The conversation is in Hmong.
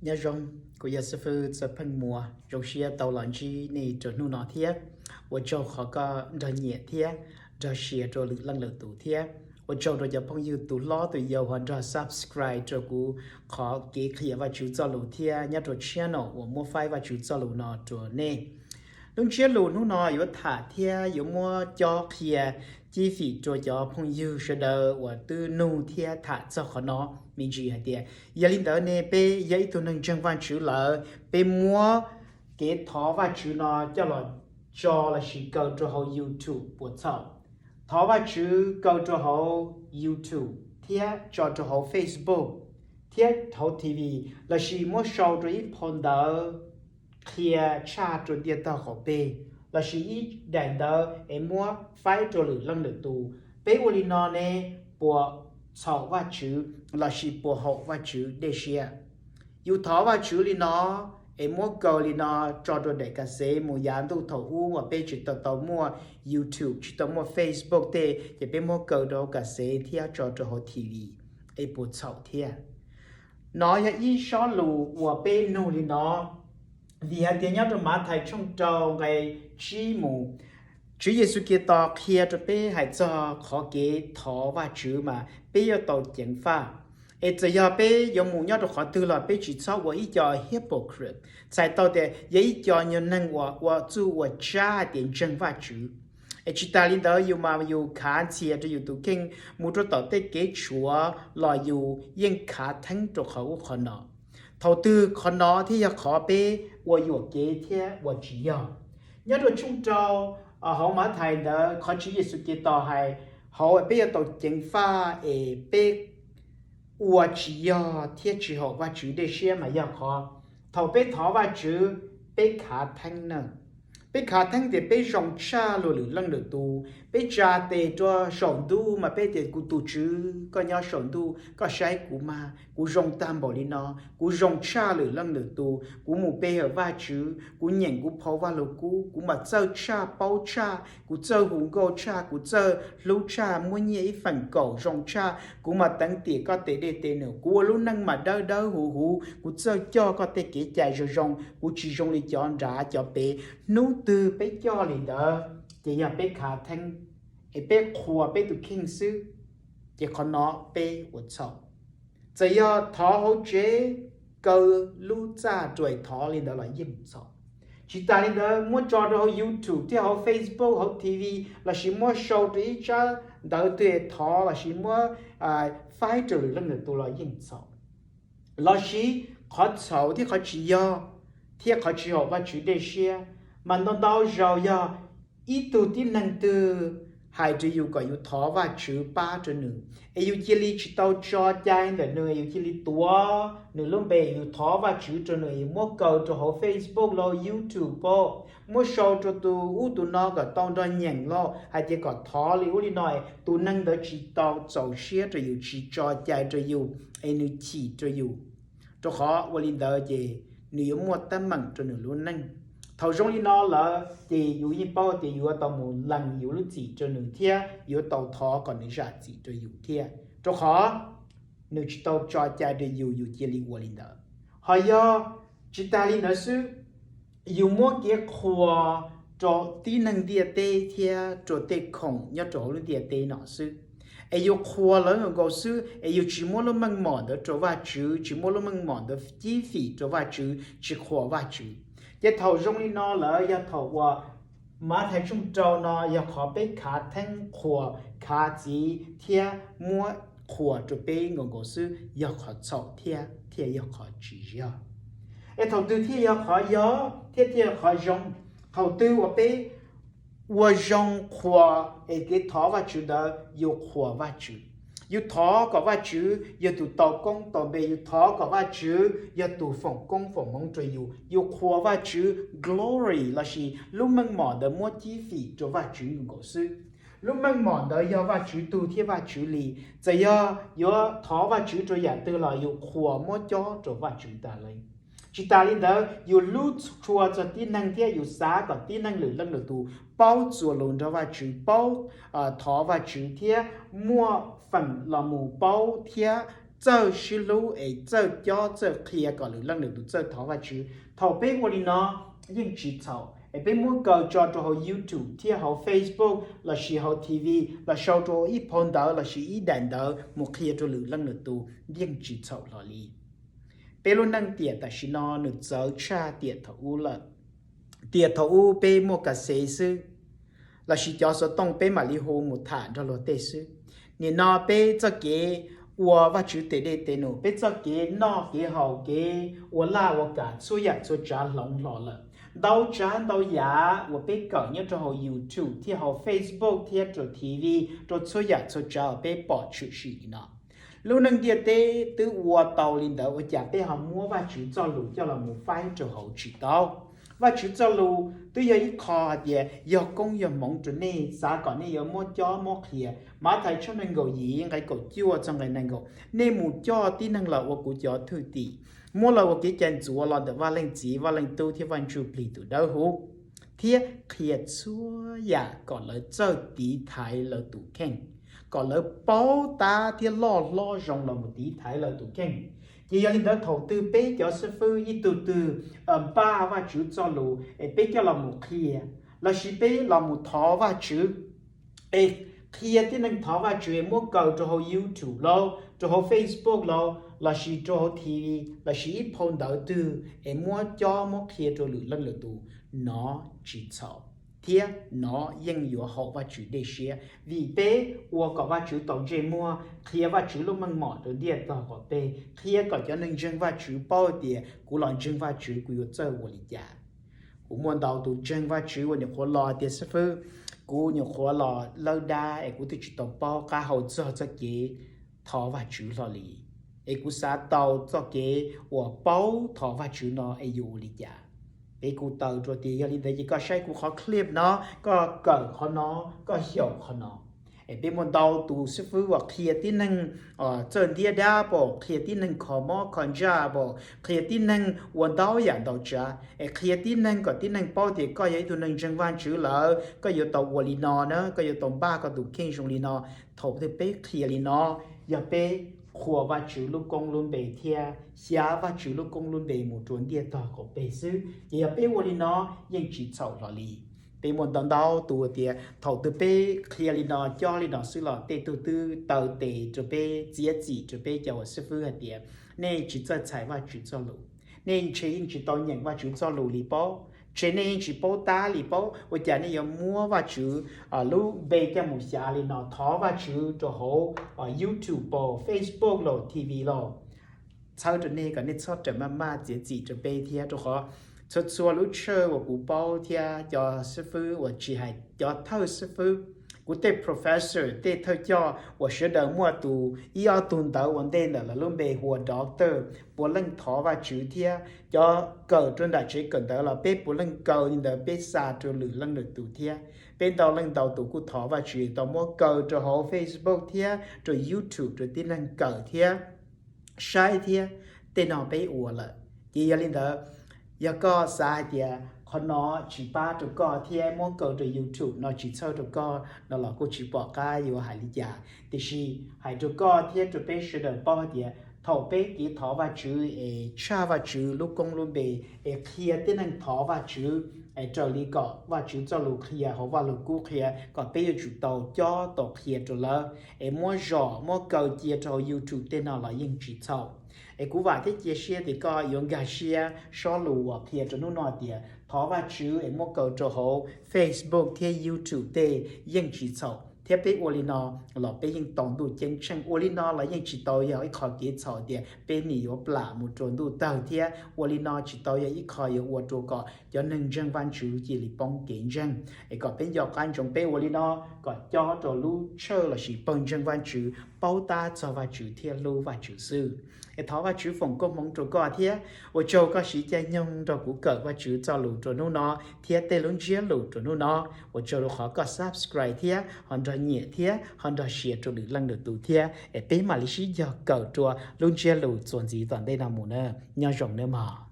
Nyob zoo, kuv yog xib fwb Txawj Pheej Muas, zoo siab tau los ntsib nej rau hnub no thiab. Ua tsaug qhov koj nrog nyiam thiab nrog share rau lwm leej lwm tus thiab. Ua tsaug rau cov phooj ywg tus hlob tus yau ho nrog subscribe rau kuv qhov kev qhia Vajtswv txoj lus thiab nyob rau channel uas muab faib Vajtswv txoj lus no rau nej. Lub ntsiab lus hnub no yuav tham thiab yuav muab cob qhia cib fim rau cov phooj ywg sawv daws uas twb nug thiab tham txog qhov no me ntsis hais tias, yog li ntawd ne peb yog ib tug neeg ntseeg Vajtswv lawm, peb muab kev thov Vajtswv no coj los tso lossis kaw rau hauv YouTube puas txhaum? Thov Vajtswv kaw rau hauv YouTube thiab tso rau hauv Facebook thiab hauv T V, lossis muab sau rau ib phau ntawv qhia tshaj rau ntiaj tog qaum peg, lossis ib daim ntawv es muab faib rau lwm leej lwm tus. Peb ua li no ne puas txhaum Vajtswv lossis puas haum Vajtswv dej siab? Yus thov Vajtswv li no es muab kaw li no tso rau daim kas xev mus yav ntuj thaum ub uas peb tsis tau tau muaj YouTube, tsis tau muaj Facebook tej, ces peb muab kaw rau hauv kas xev thiab tso rau hauv T V, es puas txhaum thiab? No yog ib sob lus uas peb nug li no, vim hais tias nyob rau Mathais tshooj rau nqe tsib mus, Tswv Yexus Khetos qhia rau peb hais txog qhov kev thov Vajtswv mas peb yuav tau ceev faj. Es txawm yog peb yuav mus nyob rau qhov twg los peb tsis txhob ua ib co hypocrite, txhais tau tias yog ib co nyuag neeg uas ua txuj ua tsab hais tias ntseeg Vajtswv. Es tsis tas li ntawd yus mas yus khav ntxhias rau yus tus kheej, mus rau tom tej kev tshuav los yus yeej khav theeb rau qhov ub qhov no. Thaum twg qhov no thiaj yog qhov peb ua yuam kev thiab ua tsis yog? Nyob rau tshooj rau hauv Mathais ntawd qhov Tswv Yexus Khetos hais hauv peb yuav tau ceev faj es peb ua tsis yog thiab tsis haum Vajtswv dej siab mas yog qhov thaum peb thov Vajtswv peb khav theeb na. Peb khav theeb tias peb zoo tshaj luag lwm leej lwm tus, peb tsa tes rau saum ntuj mas peb tias kuv tus Tswv koj nyob saum ntuj koj saib kuv mas, kuv zoo tag npaum li no, kuv zoo tshaj lwm leej lwm tus, kuv mus pe hawm Vajtswv, kuv nyeem kuv phau Vajluskub, kuv mas txawj tshaj paub tshaj, kuv txawj hu nkauj tshaj, kuv txawj hlub tshaj, muab nyiaj ib feem kaum zoo tshaj, kuv mas teev tiam koj tes dej tes num, kuv ua lub neej mas dawb dawb huv huv, kuv txawj coj koj tej kev cai zoo zoo, kuv tsis zoo li cov nrad cov pem. Hnub twg peb coj li ntawd ces yog peb khav theeb, es peb qhuas peb tus kheej xwb, ces qhov no peb ua txhaum. Txawm yog thov hauv tsev, kaw lub txaj rau es thov li ntawd los yeej txhaum. Tsis tas li ntawd muab tso rau hauv YouTube thiab hauv Facebook hauv T V, lossis muab sau rau ib tsab ntawv twg es thov lossis muab faib rau lwm leej lwm tus los yeej txhaum. Lossis qhov txhaum thiab qhov tsis yog thiab qhov tsis haum Vajtswv dej siab mas ntau ntau zaus yog ib tug tib neeg twg hais rau yus kom yus thov Vajtswv pab rau nws, es yus cia li tsis tau tso cai ntawm nws, yus cia li tuav nws lub npe, yus thov Vajtswv rau nws, yus muab kaw rau hauv Facebook los YouTube, muab sau rau tus ub tus no kom tau nrog nyeem los hais tias kom thov li ub li no, tus neeg ntawd tsis tau txaus siab rau yus, tsis tso cai rau yus, es nws chim rau yus. Rau qhov ua li ntawd ces nws yuav muaj teeb meem rau nws lub neej. Thaum zoo li no lawm ces yus yeej paub tias yuav tau mus lees yus lub txim rau nws thiab yuav tau thov kom nws zam txim rau yus thiab, rau qhov nws tsis tau tso cai rau yus, yus cia li ua li ntawd. Ho yog tsis tas li ntawd xwb, yus muab kev qhuas rau tib neeg ntiaj teb thiab rau tej khoom nyob rau hauv lub ntiaj teb no xwb, es yus qhuas lawv nkaus xwb, es yus tsis muab lub meej mom ntawd rau Vajtswv, tsis muab lub meej mom ntawd cib fim rau Vajtswv, tsis qhuas Vajtswv, ces thaum zoo li no lawm yog thaum uas Mathais tshooj rau no yog qhov peb khav theeb qhuas khav txiv thiab muab qhuas rau peb nkaus nkaus xwb, yog qhov txhaum thiab thiaj yog qhov tsis yog. Es thaum twg thiaj yog qhov yog thiab thiaj yog qhov zoo? Thaum twg uas peb ua zoo qhuas es kev thov Vajtswv ntawd yus qhuas Vajtswv. Yus thov kom Vajtswv yog tus tau koob tau npe, yus thov kom Vajtswv yog tus foom koob foom hmoov rau yus, yus qhuas Vajtswv glory lossis lub meej mom ntawd muab cib fim rau Vajtswv nkaus xwb. Lub meej mom ntawd yog Vajtswv tug thiab Vajtswv li. Txawm yog yuav thov Vajtswv rau yam twg los yus qhuas muab cob rau Vajtswv tas li. Tsis tas li ntawd yus hlub tshua txog tib neeg thiab yus xav kom tib neeg lwm leej lwm tus paub txuas lus nrog Vajtswv, paub thov Vajtswv thiab muaj feem los mus paub thiab txawj sib hlub es txawj cob txawj qhia kom lwm leej lwm tus txawj thov Vajtswv. Thaum peb ua li no yeej tsis txhaum es peb muab kaw tso rau hauv YouTube thiab hauv Facebook lossis hauv T V los sau rau ib phau ntawv lossis ib daim ntawv mus qhia rau lwm leej lwm tus yeej tsis txhaum hlo li. Peb lub neej tiam tam sim no nws txawv tshaj tiam thaum ub lawm. Tiam thaum ub peb muaj kas xev xwb, lossis cov xov tooj peb mam li hu mus tham nrog luag tej xwb. Nim no peb txoj kev ua Vajtswv tes dej tes num, peb txoj kev noj kev haus, kev ua laj ua kam, txhua yam txhua tsav hloov hlo lawm. Ntau tsav ntau yam uas peb kawm nyob rau hauv YouTube thiab hauv Facebook thiab rau T V, rau txhua yam txhua tsav uas peb pom tshwm sim li no. Lub neej ntiaj teb twb ua tau li ntawd, ua cas peb ho muab Vajtswv txoj lus coj los mus faib rau hauv tsis tau? Vajtswv txoj lus twb yog ib qho hais tias yog koob yog hmoov rau nej, xav kom nej yuav muab cob muab qhia. Mathais tshooj nees nkaum yim nqe kaum cuaj txog nqe nees nkaum, nej mus coj tib neeg los ua kuv cov thwj tim, muab lawv ua kev cai ntxuav los ntawm Vaj Leej Txiv, Vaj Leej Tub thiab Vaj Ntsujplig tus Dawbhuv, thiab qhia txhua yam kom lawv txawj tiv thaiv lawv tus kheej, kom lawv paub tab thiab loj hlob zoo los mus tiv thaiv lawv tus kheej. Ces yog li ntawd thaum twg peb cov xib fwb ib tug twg npaj Vajtswv txoj lus es peb coj los mus qhia, lossis peb los mus thov Vajtswv, es qhia tib neeg thov Vajtswv es muab kaw rau hauv YouTube los rau hauv Facebook los lossis rau hauv T V lossis ib phau ntawv twg es muab cob muab qhia rau lwm leej lwm tus, nov tsis txhaum, thiab nov yeej yuav haum Vajtswv dej siab, vim peb ua kom Vajtswv tau ntsej muag, qhia Vajtswv lub meej mom rau ntiaj tog qaum peg, qhia kom cov neeg ntseeg Vajtswv paub tias kuv los ntseeg Vajtswv kuv yuav txawj ua li cas. Kuv muaj ntau tus ntseeg Vajtswv uas nyuam qhuav los tias xib fwb, kuv nyuam qhuav los lawb dab es kuv twb tsis tau paub qab hau txog txoj kev thov Vajtswv hlo li, es kuv xav tau txoj kev uas paub thov Vajtswv no es yuav ua li cas. Peb kuj taw rau tias yog li ntawd ces koj saib kuv qhov clip no, koj kawm qhov no, koj xyaum qhov no. Es peb muaj ntau tus xib fwb uas qhia tib neeg txawj ntiab dab pom, qhia tib neeg kho mob kho ntsaj pom, qhia tib neeg ua ntau yam ntau tsav, es qhia tib neeg kom tib neeg paub tias koj yog ib tug neeg ntseeg Vajtswv lawm koj yuav tau ua li no na, koj yuav tau npaj koj tus kheej zoo li no. Thaum twg peb qhia li no, yog peb qhuas Vajtswv lub koob lub npe thiab xyav Vajtswv lub koob lub npe mus rau ntiaj tog qaum peg xwb, ces yog peb ua li no yeej tsis txhaum hlo li. Peb muaj ntau ntau tus tias thaum twg peb qhia li no cob li no xwb los tej tug twb taw tes rau peb, txiav txim rau peb cov uas xib fwb hais tias nej tsis txawj txhais Vajtswv txoj lus, nej ntshe yeej tsis tau nyeem Vajtswv txoj lus li paub, ntshe nej yeej tsis paub tab li paub, ua cas nej yuav muab Vajtswv lub npe coj mus xyav li no, thov Vajtswv rau hauv YouTube, Facebook los T V los. Txhawb rau nej kom nej txhob rawm maj maj txiav txim rau peb thiab, rau qhov txhua txhua lub tshawj uas kuv paub thiab cov xib fwb uas tsis hais cov thawj xib fwb, kuv tej professor, tej thawj coj uas sawv daws muaj tus ib ob tug ntawv ua ntej ntawm lawv lub npe hu ua doctor, puav leej thov Vajtswv thiab cov kawm rau nram tsev kawm ntawv los peb puav leej kaw li ntawd peb xa rau lwm leej lwm tus thiab. Peb ntau leej ntau tus kuj thov Vajtswv tau muab kaw rau hauv Facebook thiab rau YouTube rau tib neeg kawm thiab saib thiab. Tej no peb ua lawm, ces yog li ntawd, yog koj xav hais tias qhov no tsis pab rau koj thiab muab kaw rau YouTube no tsis txhawj rau koj no los kuj tsis pom qab yuav hais li cas, tiam sis hais rau koj thiab rau peb sawv daws paub hais tias thaum peb kev thov Vajtswv es tshaj Vajtswv lub koob lub npe es qhia tib neeg thov Vajtswv, es raws li kom Vajtswv txoj lus qhia hauv Vaj Lug Kub qhia kom peb yuav tsum tau cob tau qhia rau lawv, es muab zom muab kaw cia rau hauv YouTube tej no los yeej tsis txhaum. Es kuv vam thiab cia siab tias koj yuav nkag siab sob lus uas qhia rau hnub no tias thov Vajtswv es muab kaw rau hauv Facebook thiab YouTube tej yeej tsis txhaum, thiab peb ua li no los peb yeej tau ntuj ceeb tsheej. Ua li no los yeej tsis tau yog ib qho kev txhaum tias peb nim yuav plam mus rau ntuj tawg thiab. Ua li no tsis tau yog ib qho yuav ua rau kom cov neeg ntseeg Vajtswv cia li poob kev ntseeg. Es kom peb nco qab ntsoov peb ua li no kom cob rau lub tshawj lossis pawg ntseeg Vajtswv paub tab txog Vajtswv thiab hlub Vajtswv xwb. Es thov Vajtswv foom koob hmoov rau koj thiab ua tsaug koj siv caij nyoog nrog kuv kawm Vajtswv txoj lus rau hnub no thiab tej lub ntsiab lus rau hnub no. Ua tsaug rau qhov koj subscribe thiab ho nrog nyiam thiab ho nrog share rau lwm leej lwm tus thiab, es peb mam li sib cog kawm rua lub ntsiab lus txuas ntxiv tom ntej no mus na. Nyob zoo nawb mog.